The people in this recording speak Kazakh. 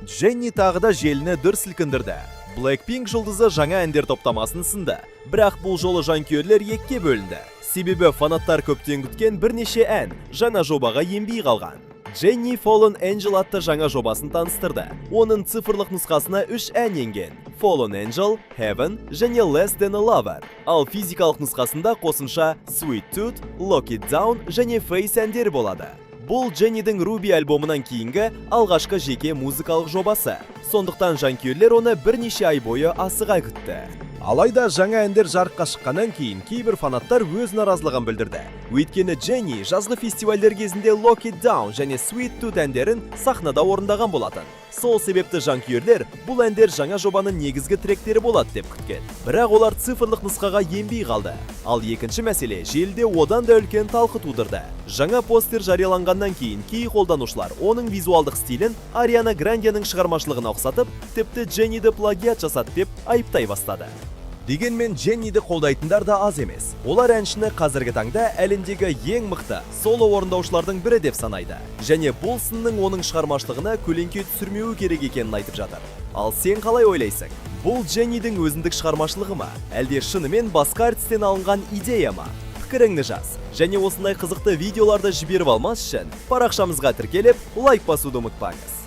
Дженни тағы да желіні дүр сілкіндірді. Blackpink жұлдызы жаңа әндер топтамасын ұсынды. Бірақ бұл жолы жанкүйерлер екіге бөлінді. Себебі фанаттар көптен күткен бірнеше ән жаңа жобаға енбей қалған. Дженни Fallen Angel атты жаңа жобасын таныстырды. Оның цифрлық нұсқасына үш ән енген: Fallen Angel, Heaven және Less Than a Lover. Ал физикалық нұсқасында қосымша Sweet Tooth, Lock It Down және Face әндері болады. Бұл Дженнидің Ruby альбомынан кейінгі алғашқы жеке музыкалық жобасы. Сондықтан жанкүйерлер оны бірнеше ай бойы асыға күтті. Алайда жаңа әндер жарыққа шыққаннан кейін кейбір фанаттар өз наразылығын білдірді. Өйткені Дженни жазғы фестивальдер кезінде Lock It Down және Sweet Tooth әндерін сахнада орындаған болатын. Сол себепті жанкүйерлер бұл әндер жаңа жобаның негізгі тректері болады деп күткен. Бірақ олар цифрлық нұсқаға енбей қалды. Ал екінші мәселе желіде одан да үлкен талқы тудырды. Жаңа постер жарияланғаннан кейін кей қолданушылар оның визуалдық стилін Ариана Грандияның шығармашылығына ұқсатып, тіпті Дженниді плагиат жасады деп айыптай бастады. Дегенмен Дженниді қолдайтындар да аз емес. Олар әншіні қазіргі таңда әлемдегі ең мықты соло орындаушылардың бірі деп санайды. Және бұл сынның оның шығармашылығына көлеңке түсірмеуі керек екенін айтып жатыр. Ал сен қалай ойлайсың? Бұл Дженнидің өзіндік шығармашылығы ма? Әлде шынымен басқа әртістен алынған идея ма? Пікіріңді жаз. Және осындай қызықты видеоларды жіберіп алмас үшін парақшамызға тіркеліп, лайк басуды ұмытпаңыз.